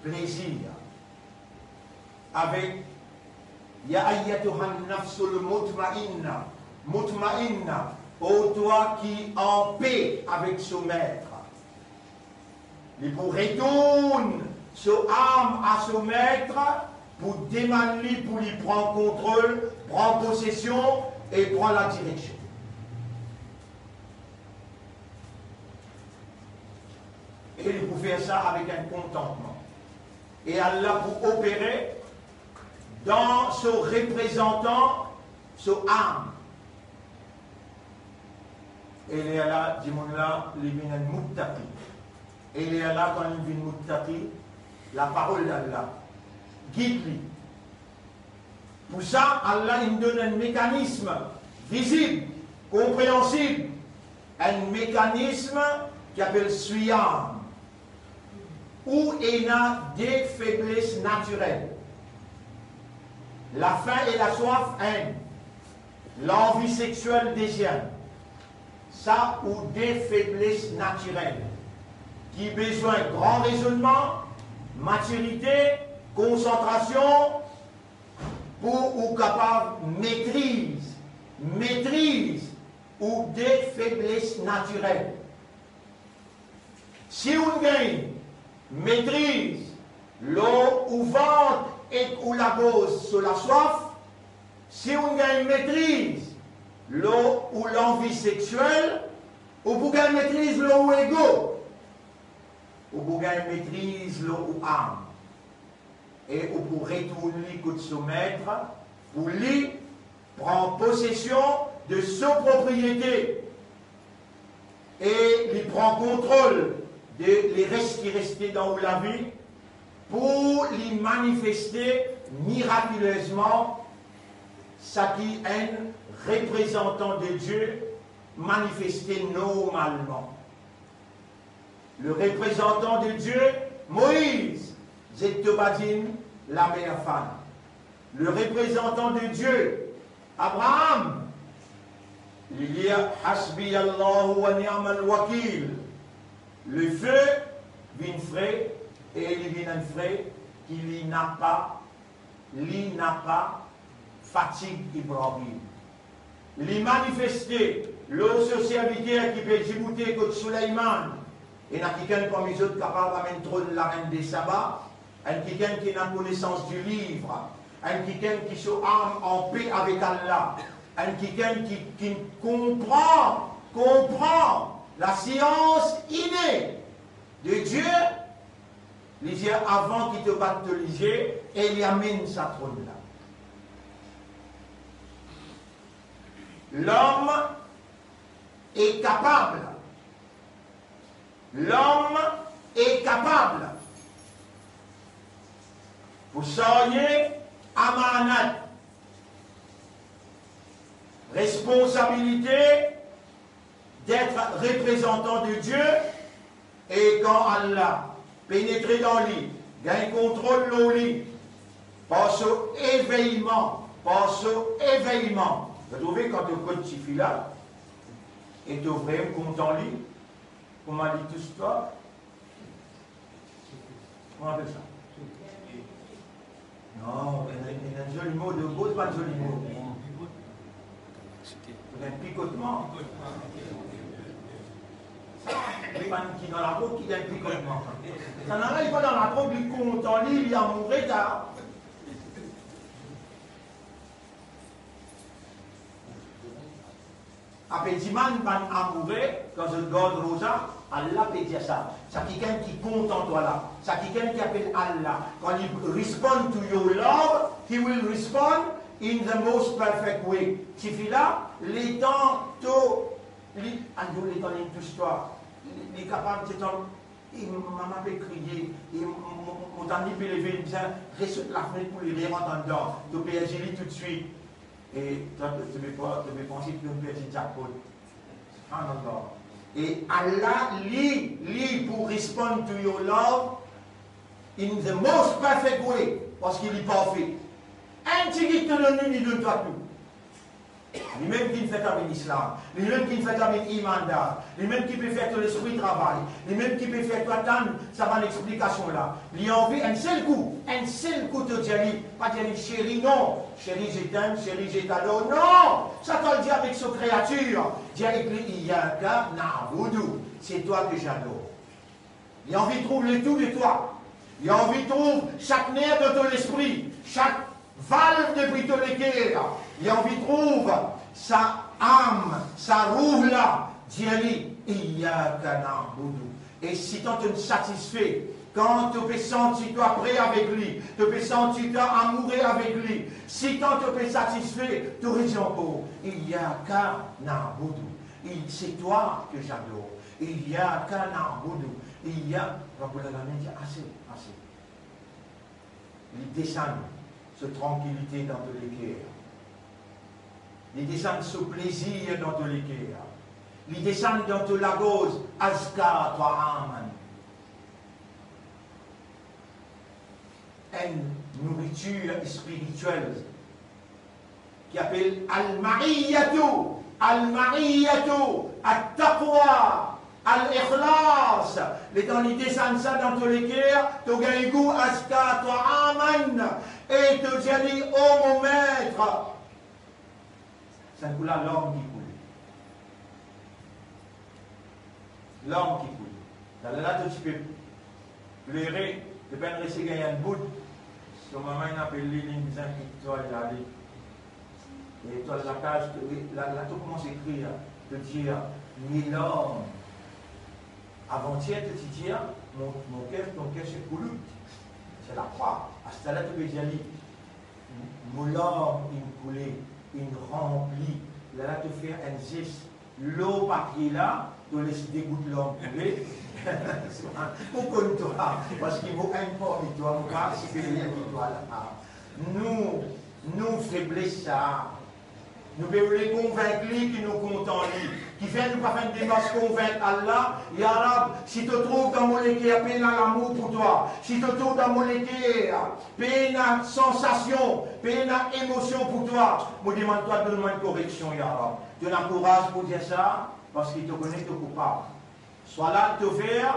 plezir, avek ya ayyatuhan nafsul mutmainna, mutmainna, o twa ki anpe avek so met. Li pou retourn so am a so met pou demann li pou li pran kontrol, pran posesion e pran ladireksion. E li pou fer sa avek enn kontantman. E Allah pou opere dan so reprezantan, so am. E lerla dimoun la, li vinn enn muttaqi. E lerla kan li vinn muttaqi, laparol Allah gid li. Pou sa, Allah inn donn enn mekanism vizib, konpreansib, enn mekanism ki apel siyam, ou ena de febles natirel. Lafin e laswaf, enn. Lanvi sexiel, deziem. Sa ou de febles natirel ki bezwin gran rezonnman, matirite, konsantrasion, pou ou kapav metriz, metriz ou de febles natirel. Si ou gagn metriz lor ou vant ek ou lagorz so laswaf, si ou gagn metriz lor ou lanvi sexiel, ou pou gagn metriz lor ou ego, ou pou gagn metriz lor ou am. E ou pou retourn li kot so met, pou li, pran posesion de so propriete e li pran kontrol de leres ki reste dan ou lavi, pou li manifeste mirakilezman seki enn reprezantan de Die manifeste normalman. Le reprezantan de Die, Moiz, zet to badinn, lamer fann. Le reprezantan de Die, Abraam, li dir, "Hasbiyallahu wa ni'mal wakil." Lefe vinn fre e li vinn enn fre ki li napa, li napa fatig Ibrahim. Li manifeste lor so serviter ki pe diboute kot Souleyman, ena kikenn parmi zot kapav amenn tronn larenn de Saba, enn kikenn ki ena konesans di liv, enn kikenn ki so am an pe avek Allah, enn kikenn ki, ki konpran, konpran lasians ine de Die, li dir, avan ki to bat to lizie, e li amenn sa tronn la. L'homme est capable. L'homme est capable pou sarye amanat, responsabilite d'être reprezantan de Die, e kan Allah penetre dan li, gagn kontrol lor li, par so eveyman, par so eveyman. Zot trouve kan to kot tifi la, e to vremem kontan li, kouma li tous twa, kouma apel sa? Non, ena, ena zoli mo, de boz bann zoli mo. Li gagn pikotman. Li bann ki dan ladrog ki gagn pikotman. Sa nana li pa dan ladrog, li kontan li, li amoure ta. Apre dimann bann amoure, kan zot gard roza, Allah pe dir sa. Sa kikenn ki kontan twa la, sa kikenn ki apel Allah, kan li respond to your love, he will respond in the most perfect way. Tifi la, letan to, li, ayo, letan li tous twa, li, li kapav, letan, e mama pe kriye, e mo, mo, mo, mo tann li pe leve, li bizin res sot lafnet pou li rant andan, to perdi li toutswit. E twa, to, to pe pa, to pe panse ki to perdi jackpot. Subhanallah. E Allah, li, li pou respond to your love in the most perfect way, parski li parfe. Enn tigit to donn li, li donn twa tou. Limem ki fer twa vinn Islam, limem ki fer twa vinn imandar, limem ki pe fer to lespri travay, limem ki pe fer twa tann sa bann explikasion la. Li anvi enn sel kou, enn sel kou to dir li, pa dir li, "Chéri, non. Chéri, je t'aime, chéri, je t'adore." Non! Sa to al dir avek so kreatir. Dir avek li, "Iyyaka na'budu, c'est toi que j'adore." Li anvi trouv le tou de twa. Li anvi trouv sak ner dan to lespri, sak valv depi to leker. Li anvi trouv sa am, sa rouh la, dir li, "Iyyaka na'budu." E sitan to satisfe, kan to pe santi twa pre avek li, to pe santi twa amoure avek li, sitan to pe satisfe, to redir ankor, "Iyyaka na'budu." Il, c'est toi que j'adore. Iyyaka na'budu. Iyya, Rabbul Alamin dir, "Ase, ase." Li desann so trankilite dan to leker. Li desann so plezir dan to leker. Li desann dan to lagorz, azka ta'aman. Enn nouritir spiritiel ki apel al-ma'iyatu, al-ma'iyatu, at-taqwa, al-ikhlas. Letan li desann sa dan to leker, to gagn gou azka ta'aman, e to dir li, "O mo met." Sa kou la, larm ki koule. Larm ki koule. Lerla to ti pe plere, to pa'nn resi gagn enn bout. So mama inn apel li, li bizin kit twa, li ale. E to al lakaz, to, la, la to koumans ekrir, to dir, "Mes larmes." Avantier to ti dir, "Mon, mon cœur, ton cœur se koulout." Se lakrwa. Aster la to pe dir li, "Mo larm inn koule." inn ranpli. Lerla to fer enn zes lor papie la, to les de gout larm koule. Pou konn twa, parski mo enn parmi twa, mo pa siperir ki twa la. Nou, nou febles sa, nou pe oule konvink li ki nou kontan li. Kifer nou pa fer enn demars konvink Allah, ya Rab, si to trouv dan mo leker pena lamour pou twa, si to trouv dan mo leker pena sansasion, pena emosion pou twa, mo demann twa donn mwa enn koreksion, ya Rab. To ena kouraz pou dir sa, parski to kone to koupab. Swalat to fer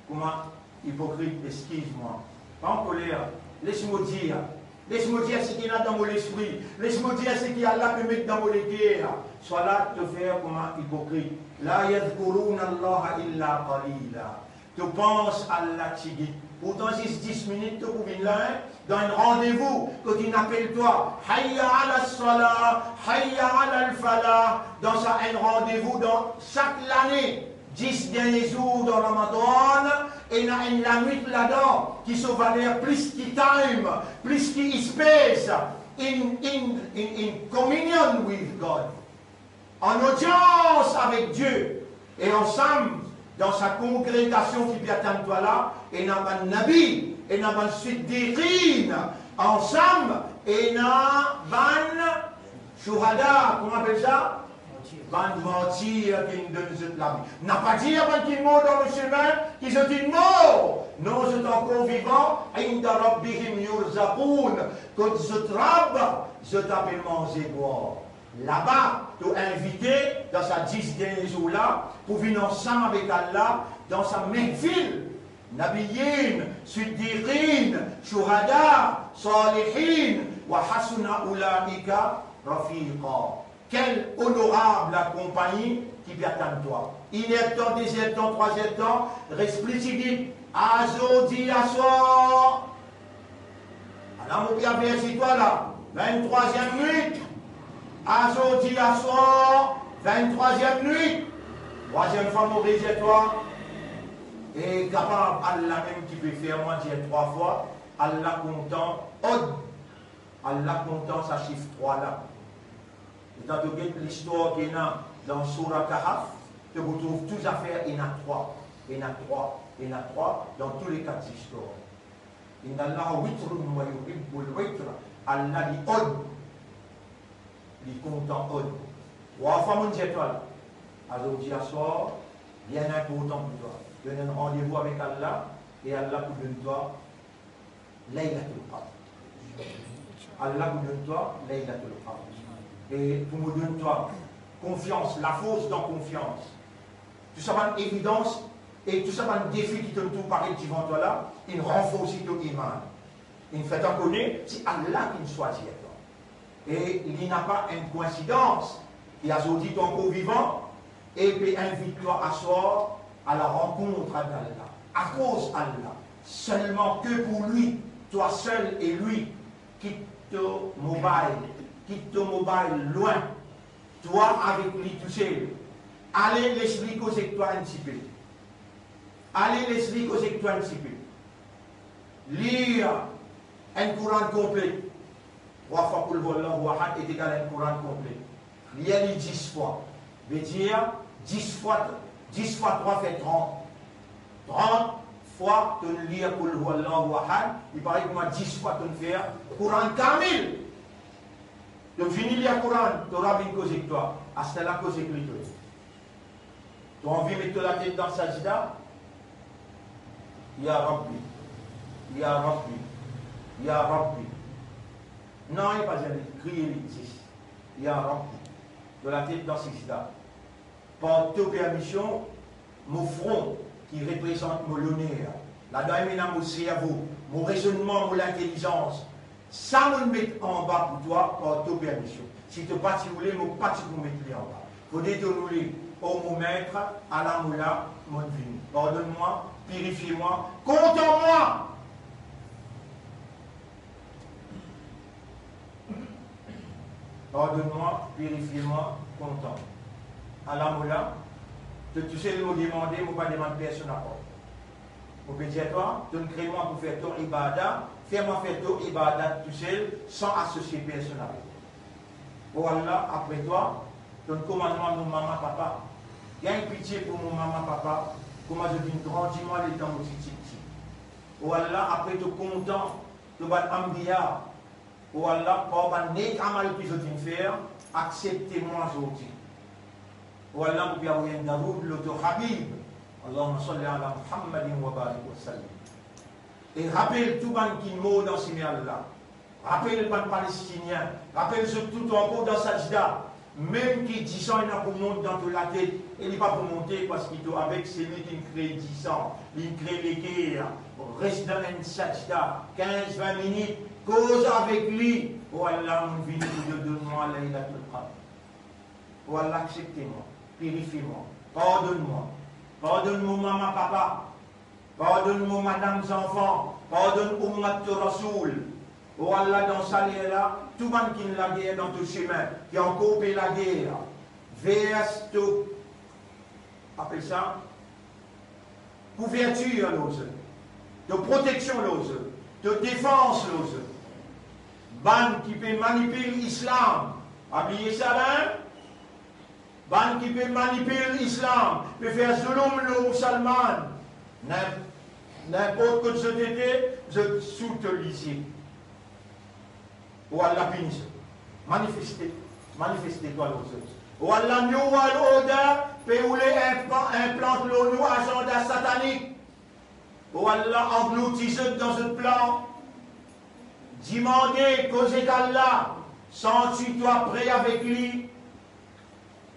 kouma ipokrit, eskiz mwa, pa ankoler. Les mo dir, les mo dir seki ena dan mo lespri, les mo dir seki Allah pe met dan mo leker. Swalat to fer kouma ipokrit. La yadhkuruna Allaha illa qalila. To pans Allah tigit. Pourtan zis dis minit to pou vinn la, hein, dan enn randevou kot inn apel twa, hayya ala salah, hayya ala falah, dan sa enn randevou dan sak lane, dis dernie zour dan Ramadan, ena enn lanwit ladan ki so valer plis ki time, plis ki space, in, in, in, in communion with God, an odians avek Die, e ansam dan sa kongregasion ki pe atann twa la, ena bann nabi, ena bann siddiqin, ansam ena bann shuhada, kouma apel sa? Bann martir ki inn donn zot lavi. Napa dir bann ki mor dan le semin ki zot inn mor. Non, zot ankor vivan, inda rabbihim yurzaqoun. Kot zot Rab, zot ape manze bwar. Laba, to invite dan sa dis dernie zour la pou vinn ansam avek Allah dan sa mehfil, nabiyyin, siddiqin, shuhada, salihin, wa hasuna ulaika rafiqa. Kel onorab lakonpagni ki pe atann twa. Inertan, dezertan, trwazertan, res pli tigit, azordi aswar. Ala mo pe averti twa la, vinn-trwaziem nwit. Azordi aswar, vinn-trwaziem nwit. Trwaziem fwa mo redir twa, e kapab Allah mem ki pe fer mwa dir trwa fwa, Allah kontan od, Allah kontan sa sif trwa la. Letan to get listwar ki ena dan Soura Kahf, to pou trouv tou zafer ena trwa, ena trwa, ena trwa dan tou le kat zistwar. Inna Allaha witrun wa yuhibbul witra. Allah li od, li kontan od. Trwa fwa monn dir twa la, azordi aswar, bien inportan pou twa. To ena enn randevou avek Allah, e Allah pou donn twa Laylatul Qadr. Allah pou donn twa Laylatul Qadr. E pou mo donn twa konfians, lafors dan konfians. Tou sa bann evidans e tou sa bann defi ki to'nn trouv paret divan twa la, inn ranforsi to iman. Inn fer twa kone se Allah ki'nn swazir twa. E li napa enn koinsidans ki azordi to ankor vivan e pe invit twa aswar a la rankont avek Allah, akoz Allah, selman ke pou li, twa sel e li. Kit to mobile, kit to mobile lwin, twa avek li tousel. Ale les li koz ek twa enn tipe. Ale les li koz ek twa enn tipe. Lir enn Koran konple. Trwa fwa Qul huwallahu ahad est égal à enn Koran konple. Lir li dis fwa. Vedir dis fwa, dis fwa trwa fer trant. Trant fwa to'nn lir Qul huwallahu ahad, li parey kouma dis fwa to'nn fer Koran kamil. To fini lir Koran, to Rab inn koz ek twa. Aster la koz ek li to. To anvi met to latet dan sajda? Ya Rabbi, ya Rabbi, ya Rabbi. Non, li pa dir li, kriye li, zis, ya Rabbi. To latet dan sajda. Par to permision, mo fron ki reprezant mo loner, ladan mem ena mo servo, mo rezonnman, mo lintelizans, sa monn met anba pou twa par to permision. Si to pa ti oule, mo pa ti pou met li anba. Fode to'nn oule, o mo Met, ala mo la, monn vini. Pardonn mwa, pirifie mwa, kontan mwa. Pardonn mwa, pirifie mwa, kontan mwa. Ala mo la, to tousel mo demande, mo pa demann personn apar twa. Mo pe dir twa, to'nn kre mwa pou fer to ibada, fer mwa fer to ibada tousel, san asosie personn avek mwa. O Allah, apre twa, to komannman mo mama papa. Gagn pitie pou mo mama papa, kouma zot inn grandi mwa letan mo ti tipti. O Allah, apre to kontan to bann anbiya. O Allah, par bann nek amal ki zot inn fer, aksepte mwa zordi. O Allah, mo pe avoy enn daroud lor to Habib. Allahumma salli ala Muhammadin wa barik wa sallim. E rapel tou bann ki mor dan sime Allah. Rapel bann Palestinien, rapel zot tou ankor dan sajda, mem ki disan ena pou mont dan to latet, e li pa pou monte, parski to avek selwi ki kre disan, li kre leker. Res dan enn sajda, kinz, vin minit, koz avek li. O Allah, mo vini pou to donn mwa Laylatul Qadr. O Allah, aksepte mwa, pirifie mwa, pardonn mwa, pardonn mo mama, papa, pardonn mo madam, zanfan, pardonn oummat to Rasoul. O Allah, dan sa ler la, tou bann ki inn lager dan to sime, ki ankor pe lager, vers to, apel sa, kouvertir lor zot, to proteksion lor zot, to defans lor zot. Bann ki pe manipil Islam, pa bliye sa la, hein? Bann ki pe manipil Islam, pe fer zouloum lor Musalman, nin-, ninport kot zot ete, zot sou to lizie. O Allah, pini zot. Manifeste, manifeste twa lor zot. O Allah, New World Order pe oule inpla-, inplant lor nou azanda satanik. O Allah, anglouti zot dan zot plan. Dimande, koz ek Allah, santi twa pre avek li,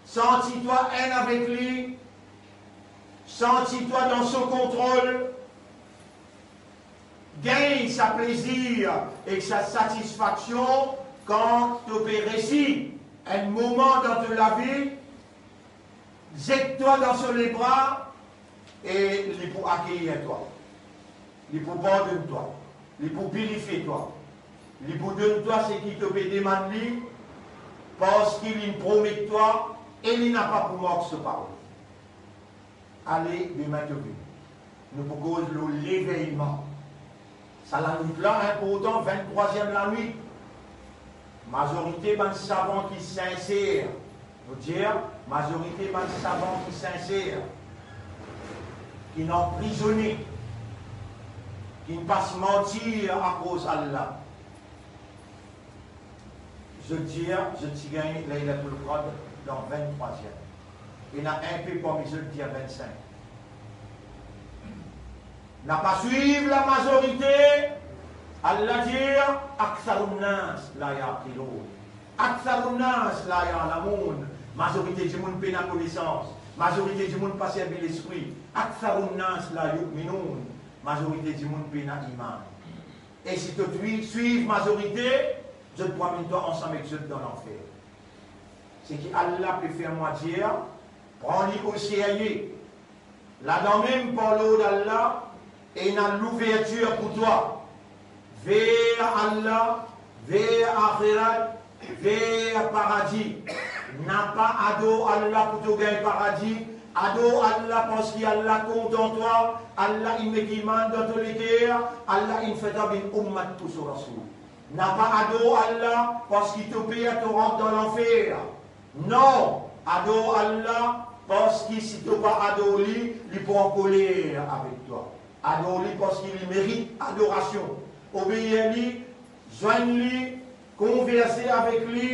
santi twa enn avek li, santi twa dan so kontrol. Gagn sa plezir ek sa satisfaksion kan to pe resi enn moman dan to lavi, zet twa dan so lebra e li pou akeyir twa. Li pou pardonn twa. Li pou pirifie twa. Li pou donn twa seki to pe demann li, parski li promet twa e li napa pou mank so parol. Ale, demin to vini, nou pou koz lor leveyman. Sa lanwit la inportan, vinn-trwaziem lanwit. Mazorite bann savan ki sinser, nou dir, mazorite bann savan ki sinser, ki'nn anprizone, ki'nn pas martir akoz Allah. Zot dir zot ti gagn Laylatul Qadr dan vinn-trwaziem. Ena inpe parmi zot dir vinn-sink. Napa swiv lamazorite, Allah dir, "Aktharun nas la yaqilun." "Aktharun nas la ya'lamun." Mazorite dimoun pena konesans. Mazorite dimoun pa servi lespri. "Aktharun nas la yu'minun." Mazorite dimoun pena iman. E si to swi-, swiv mazorite, zot pou amenn twa ansam ek zot dan lanfer. Seki Allah pe fer mwa dir, pran li oserye. Ladan mem par lord Allah, ena louvertir pou twa ver Allah, ver axirat, ver paradi. Napa ador Allah pou to gagn paradi. Ador Allah parski Allah kontan twa, Allah inn met iman dan to leker, Allah inn fer twa vinn oummat pou so Rasoul. Napa ador Allah parski to per to rant dan lanfer. Non, ador Allah parski si to pa ador li, li pou ankoler avek twa. Ador li parski li merit adorasion. Obeir li, zwenn li, konverse avek li,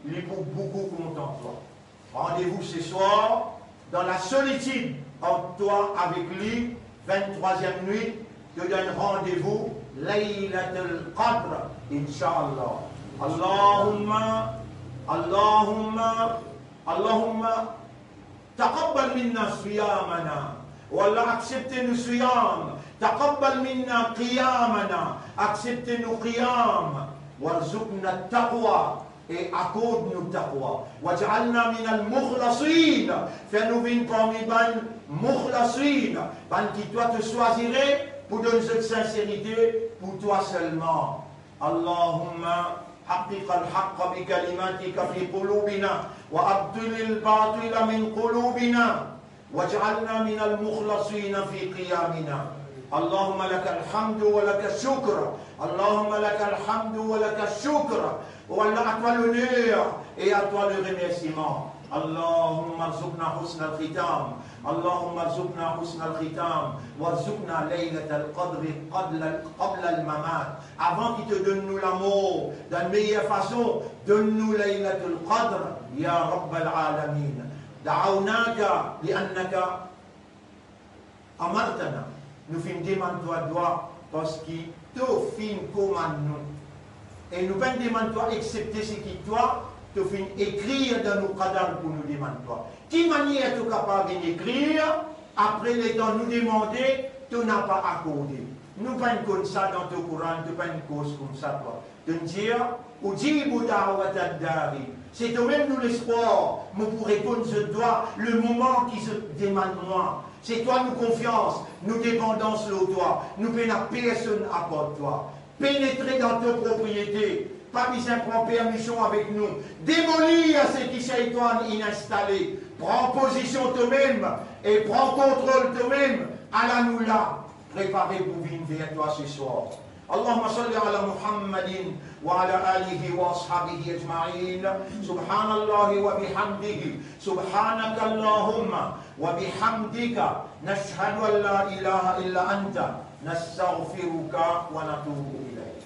li pou boukou kontan twa. Randevou seswar dan lasolitid ant twa avek li, vinn-trwaziem nwit, to donn randevou Laylatul Qadr, inshallah. Allahumma, Allahumma, Allahumma taqabbal minna siyamana. O Allah, aksepte nou siyam. Taqabbal minna qiyamana. Aksepte nou qiyam. Warzuqna taqwa. E akord nou taqwa. Waj'alna minal mukhlasin. Fer nou vinn parmi bann mukhlasin, bann ki twa to swazire pou donn zot sinserite pou twa selman. Allahumma haqqiqil haqqa bi kalimatika fi qulubina, wa abtilil batila min qulubina. Waj'alna minal mukhlasina fi qiyamina. Allahumma lakal hamdu wa lakas shukr. Allahumma lakal hamdu wa lakas shukr. O Allah, a twa loner Et à toi le remerciement. اللهم ارزقنا حسن الختام. اللهم ارزقنا حسن الختام. وارزقنا ليلة القدر قبل، قبل الممات. Avan ki to donn nou lamor, dan meyer fason, donn nou Laylatul Qadr, ya Rabbal Alamin. دعوناك لأنك أمرتنا. Nou finn demann twa dwa parski to finn komann nou. E nou pa'nn demann twa exsepte seki twa, to finn ekrir dan nou qadar pou nou demann twa. Ki manier to kapav vinn ekrir, apre letan nou demande, to napa akorde? Nou pa'nn konn sa dan to Koran, to pa'nn koz koumsa twa. To'nn dir, أجيب دعوة الداع. Se tomem nou lespwar, mo pou reponn zot dwa le moman ki zot demann mwa. Se twa nou konfians, nou depandans lor twa, nou pena personn apar twa. Penetre dan to propriete, pa bizin pran permision avek nou. Demolir seki Seytann inn instale. Pran pozision tomem e pran kontrol tomem. Ala nou la, prepare pou vinn ver twa se swar. اللهم صل على محمد وعلى آله وأصحابه أجمعين. سبحان الله وبحمده. سبحانك اللهم وبحمدك. نشهد أن لا إله إلا أنت. نستغفرك ونتوب إليك.